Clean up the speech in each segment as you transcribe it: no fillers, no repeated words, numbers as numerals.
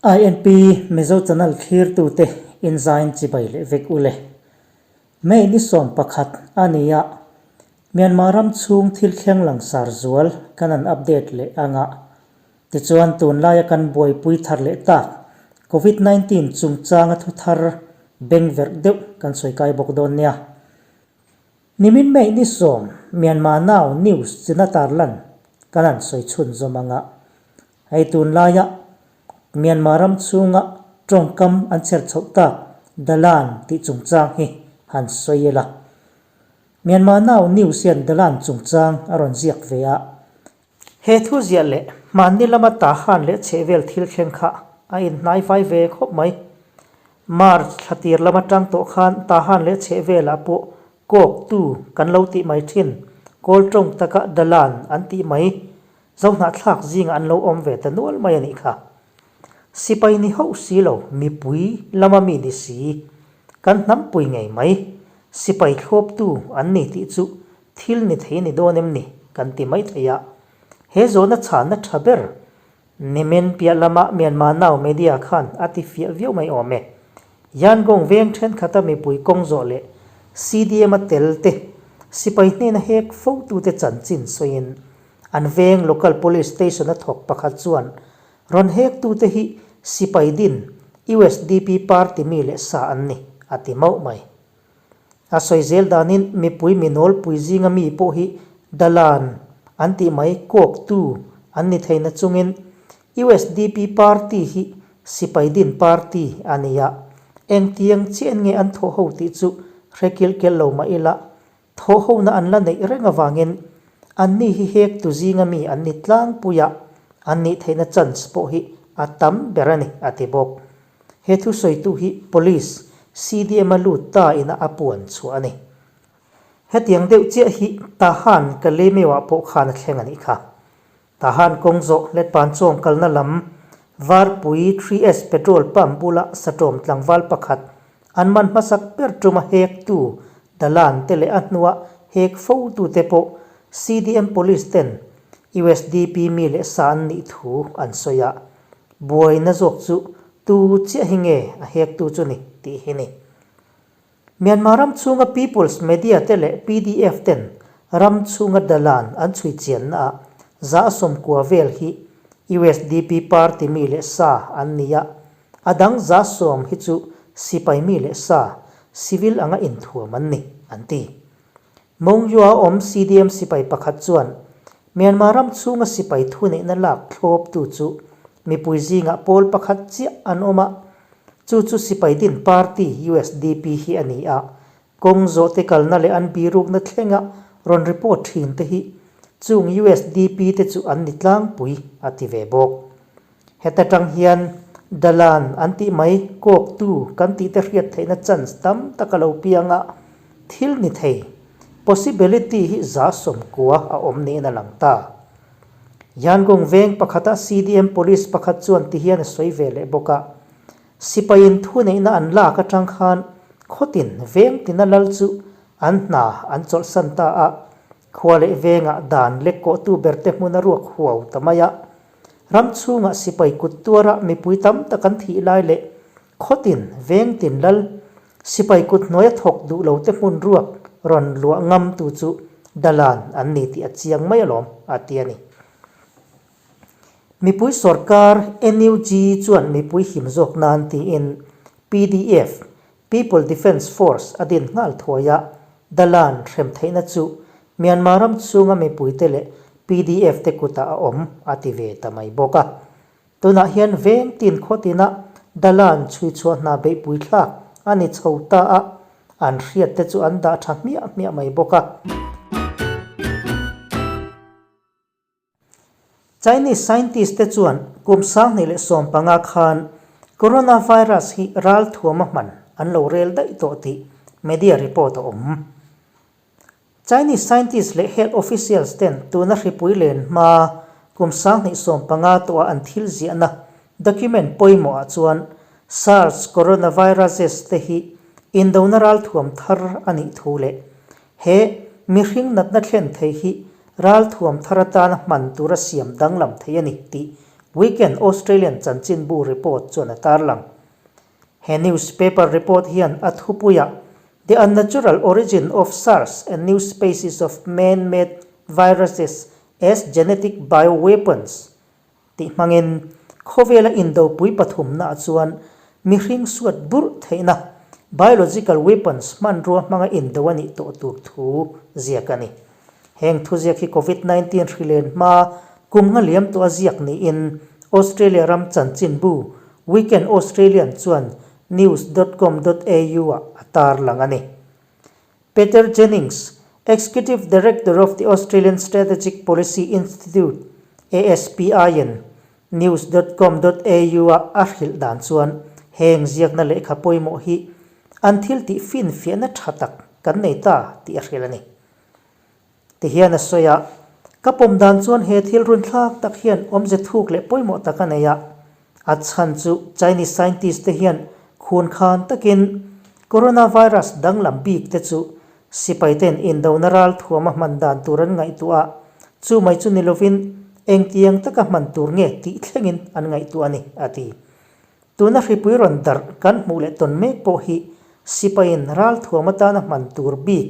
INP Mizo Channel thlirtute inzain chibai leh vek ule. May ni 11 a ni a, Myanmar ram chhung thil thleng langsar zual kan han update leh ang a. Tichuan tunlaia kan buaipui thar leh tak Covid 19 chungchanga thu thar beng verh deuh kan sawi kai bawk dawn nia. Nimin May ni 10 Myanmar Now News china tarlan kan han sawi chhunzawm ang a. Hei tunlaia Myanmar ram chhunga tawngkam an chher chhoh tak Dalan tih chungchang hi han sawi ila. Myanmar Now News hian Dalan chungchang a rawn ziak ve a. He thu ziah leh hmanni lama Tahan leh chhehvel thil thleng kha a inhnai vai ve khawp mai. March thla tir lam atang tawh khan Tahan leh chhehvelah pawh kawk tu kan lo tih mai thin, kawl tawng taka Dalan an tih mai, Zohnahthlak zingah an lo awm ve ta nual mai a nih kha. Sipai ni hauh si lo, mipui lama mi ni si, kan hnampui ngei mai, sipai thlawptu an ni tih chu Thil ni thei ni dawn em ni kan ti mai thei a, he zawhna chhanna tha ber Nimin piah lama Myanmar Now Media khan a ti fiah viau mai awm e. Yangon veng thenkhat a mipui kawng zawh leh CDM a tel te sipai hnena hek fo tute chanchin sawiin an veng local police station a thawk pakhat chuan rawn hek tute hi sipai din usdp party mi leh sa an ni a ti mauh mai. A sawi zel danin mipui mi nawlpui zinga mi pawh hi Dalan an tih mai kawktu an ni thei na chungin usdp party hi sipai din party a ni a, engtiang chiah nge an thawh ho tih chu hre kilh kelh lo mah ila thawh hona an la neih reng avangin anni hi hektu zinga mi an ni tlangpui a, an nih theihna chance pawh hi a tam ber a ni a ti bawk. He thusawitu hi Police CDM a lut ta ina a puan chhuah a ni. Hetiang deuh chiah hi Tahan Kalemeu-ah pawh khan a thleng a nih kha. Tahan kawng zawh Letpan chawng kalna lam Varpui 3S petrol pump bula satawm tlangval pakhat an man hmasak ber tuma hektu Dalan te leh a hnua hek fotute pawh CDM Police ten usdp mi leh sa an nih thu an sawi a. Buaina zawk chu tu chiah hi nge a hektu chu ni tih hi ni. Myanmar ram chhunga People's Media te leh pdf ten ram chhunga dalan an chhui chianna ah 190 vel hi usdp party mi leh sa an ni a, a dang 100 hi chu sipai mi leh sa, civil anga inthuam an ni, an ti. Mongyua awm CDM sipai pakhat chuan Myanmar ram chhunga sipai thuneihna lak thlawptu chu mipui zingah pawl pakhat chiah an awm a, chu chu sipai din party usdp hi a ni a, kawng zawhte kalna leh an birukna thlenga rawn report thin te hi chung usdp te chu an ni tlangpui a ti ve bawk. Heta tang hian Dalan an tih mai kawktu kan tih te hriat theihna chance tam tak a lo piang a, thil ni thei, possibility, hi 90% a awm niin a lang ta. Yangon veng pakhata CDM police pakhat chuan ti hian a sawi ve leh bawk a, Sipaiin thuneihna an lak atang khan khawtin veng tina lal chu an hna an chawlhsan ta a, khua leh vengah dan lek kawhtu berte hmun a ruak huau ta mai a, Ram chhungah sipai kut tuara mipui tam tak an thih lai leh khawtin, vengtin lal, sipai kut hnuaia thawk duh lo te hmun ruak rawn luah ngam tu chu Dalan an ni tih a chiang mai alawm, a ti a ni. Mipui sawrkar NUG chuan mipui him zawk nan tiin pdf, People Defence Force, a din nghal thuai a, Dalan hrem theihna chu Myanmar ram chhunga mipuite leh pdf te kutah a awm a ti ve ta mai bawk a. Tunah hian veng tin khaw tinah Dalan chhui chhuah hna beihpui thlak a ni chho ta a, an hriat te chu an dah tha hmiah hmiah mai bawk a. Chinese scientist te chuan kum 2015 khan coronavirus hi ralthuam a hman an lo rel daih tawh tih media report a awm. Chinese scientist leh health officials ten tuna hripui len hma kum 2015 tawha an thil ziahna document pawimawhah chuan SARS coronaviruses te hi indona ralthuam thar a nih thu leh He mihring natna thlen thei hi ralthuam thar atana hman tura siam danglam thei a ni tih Weekend Australian chanchinbu report chuan a tarlang. He newspaper report hian a thupuiah The Unnatural Origin of SARS and New Species of Man-Made Viruses as Genetic Bioweapons tih hmangin khawvela indopui pathumnaah chuan mihring suat burh theihna biological weapons hmanrua hmanga indo a nih tawh tur thu ziak a ni. Heng thuziak hi Covid 19 hri len hma kum nga liam tawh a ziak niin Australia ram chanchinbu Weekend Australian chuan news dot com dot au ah a tarlang a ni. Peter Jennings, Executive Director of the Australian Strategic Policy Institute, ASPI-in news dot com dot au-a a hrilh dan chuan heng ziakna lehkha pawimawh hi an thil tih finfiahna tha tak kan nei ta tih a hrilh a ni. Ti hian a sawi a, Ka pawm dan chuan he thil runthlak tak hian awmze thuk leh pawimawh tak a nei a. A chhan chu Chinese scientist te hian khun khan takin coronavirus danglam bik te chu sipai ten indona ral thuam a hman dan tur an ngaihtuah a, chu mai chu ni lovin engtiang taka hman tur nge tih thlengin an ngaihtuah a ni, a ti. Tuna hripui rawn darh kan hmuh leh tawn mek pawh hi sipaiin ralthuam atana hman tur bik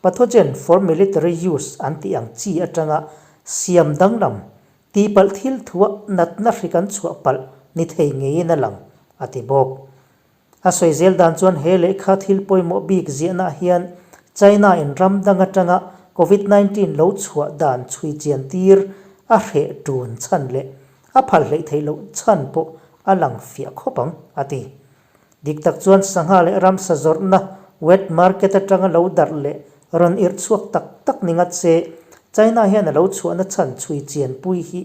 pathogen for military use an tih ang chi atanga siam danglam tihpalh thil thuah natna hri kan chhuah palh ni thei ngeiin a lang, a ti bawk. A sawi zel dan chuan he lehkha thil pawimawh bik ziahnaah hian China in ram dang atanga Covid 19 lo chhuah dan chhui chian tir a hreh tun chhan leh A phal hleih theih loh chhan pawh a lang fiah khawp ang, a ti. Dik tak chuan sangha leh ramsa zawrhna wet market atanga lo darh leh rawn irh chhuak tak tak ni ngat se, China hian a lo chhuahna chhan chhui chianpui hi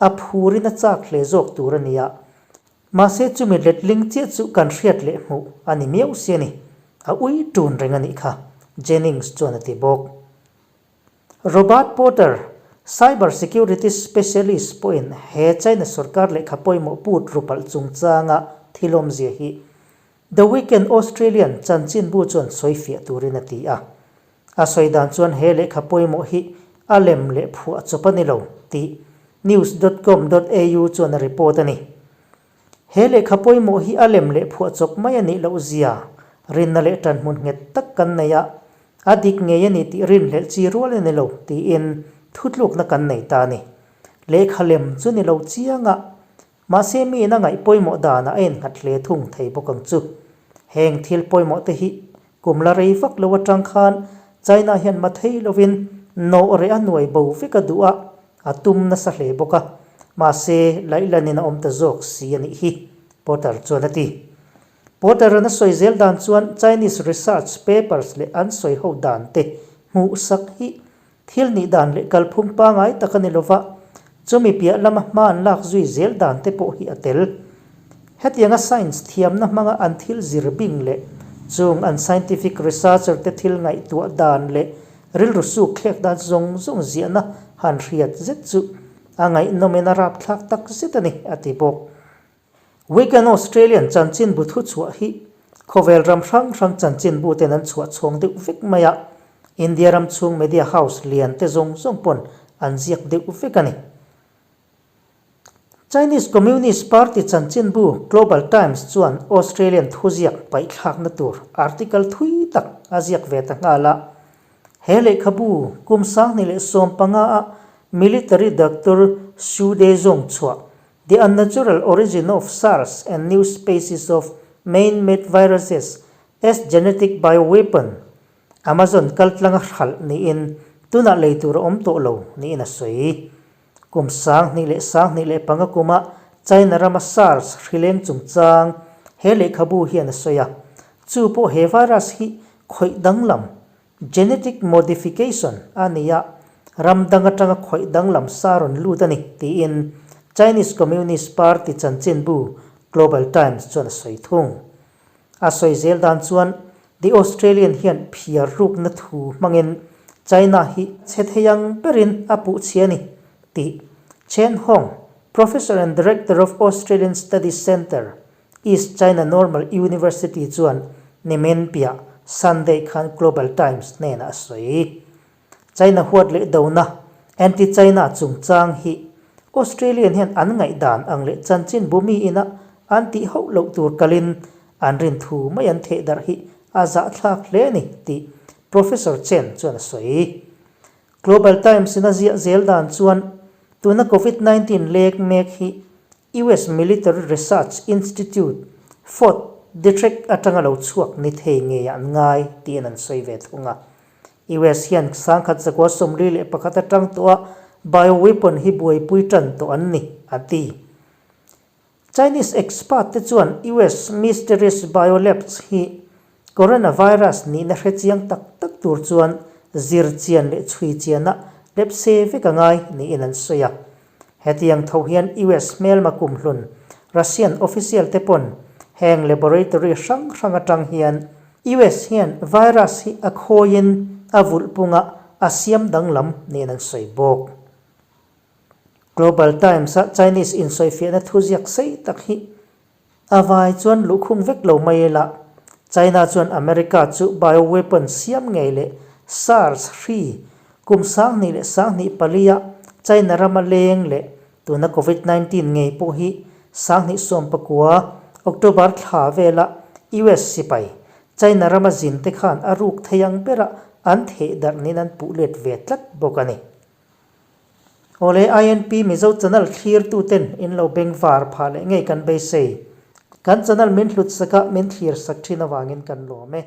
a phurin a chak hle zawk tur a ni a. Mahse chumi letling chiah chu kan hriat leh hmuh a ni miau si a ni. A ui tun reng a nih kha, Jennings chuan a ti bawk. Robert Potter, Cyber Security Specialist pawhin he China sorkar lehkha pawimawh put rupalh chungchanga thil awmzia hi The Weekend Australian chanchinbu chuan sawifiah turin a ti a. A sawi dan chuan he lehkha pawimawh hi a lem leh phuah chawp a ni lo tih news dot com dot au chuan a report a ni. He lehkha pawimawh hi a lem leh phuah chawp mai a nih loh zia, rinna leh ṭanhmun nghet tak kan nei a, a dik ngei a ni tih rinhlelh chi rual a ni lo tiin thutlukna kan nei ta a ni. Lehkha lem chu ni lo chiang a, mahse miin a ngaih pawimawh danah a innghat hle thung thei bawk ang chu. Heng thil pawimawh te hi kum la rei vak lo aṭang khan China hian ma thei lovin nawh reh a nuai bo vek a duh a, A tum nasa hle bawk a, mahse laihlan-in a awm ta zawk si a nih hi, Potter chuan a ti. Potter-a'n a sawi zel dan chuan Chinese research papers leh an sawi ho dan te hmuhsak hi thil nih dan leh kalphung pangai tak a ni lova, chumi piah lama hma an lak zui zel dan te pawh hi a tel. Hetianga science thiamna hmanga an thil zir bing leh chung an scientific researcher te thil ngaihtuah dan leh Rilru suk thlek dan zawng zawng ziahna han hriat zet chu a ngaihnawmin a rapthlak tak zet a ni, a ti bawk. Weekend Australian chanchinbu thuchhuah hi khawvel ram hrang hrang chanchinbu ten an chhuah chhawng deuh vek mai a, India ram chhung media house lian te zawng zawng pawn an ziak deuh vek a ni. Chinese Communist Party chanchinbu Global Times chuan Australian thuziak paihthlakna tur article thui tak a ziak ve ta nghal a. He lehkhabu kum 2015 a military doctor Xu Dezhong chhuah The Unnatural Origin of SARS and New Species of Man-Made Viruses as Genetic Bioweapon Amazon kaltlanga hralh niin tunah lei tur a awm tawh lo niin a sawi. Kum 2025 kuma China rama SARS hrileng chungchang he lehkhabu hian a sawi a, chu pawh he virus hi khawih danglam, genetic modification, a ni a, ram dang atanga khawih danglam sa rawn lut a ni, tiin Chinese Communist Party chanchinbu Global Times chuan a sawi thung. A sawi zel dan chuan The Australian hian phiar rukna thu hmangin China hi chhe thei ang berin a puh chhia a ni tih Chen Hong, Professor and Director of Australian Studies Centre, East China Normal University chuan nimin piah Sunday khan Global Times hnenah a sawi. China huat leh dona, Anti-China chungchang hi. Australian hian an ngaihdan ang leh chanchinbu mi ina an tih hauh loh tur kalin an rin thu mai an thehdarh hi a zahthlak hle a ni tih Professor Chen chuan a sawi. Global Times in a ziah zel dan chuan tuna Covid 19 lek mek hi US Military Research Institute, Fort Detrick atanga lo chhuak ni thei ngei an ngai tiin an sawi ve thung a. US hian 1941 atang tawha bioweapon hi buaipui tan tawh an ni, a ti. Chinese expert te chuan US Mysterious Biolabs hi Coronavirus nihna hre chiang tak tak tur chuan zir chian leh chhui chiana lepse vek a ngai niin an sawi a. Hetiang tho hian US hmelma kumhlun Russian official te pawn heng laboratory hrang hrang atang hian US hian virus hi a khawiin a vulh punga a siam danglam niin an sawi bawk. Global Times-a Chinese insawifiahna thuziak sei tak hi A vai chuan luhkhung vek lo mai ila, China chuan America chu bioweapon siam ngei leh SARS hri kum 2024 ah China rama leng leh tuna Covid 19 ngei pawh hi 2019 October thla vela US sipai China rama zin te khan a ruk thei ang berah an theh darh niin an puh let ve tlat bawk a ni. Awle INP Mizo channel thlir tuten in lo beng var phah leh ngei kan beisei. Kan channel min hlut sak a, min thlir sak thin avangin kan lawm e.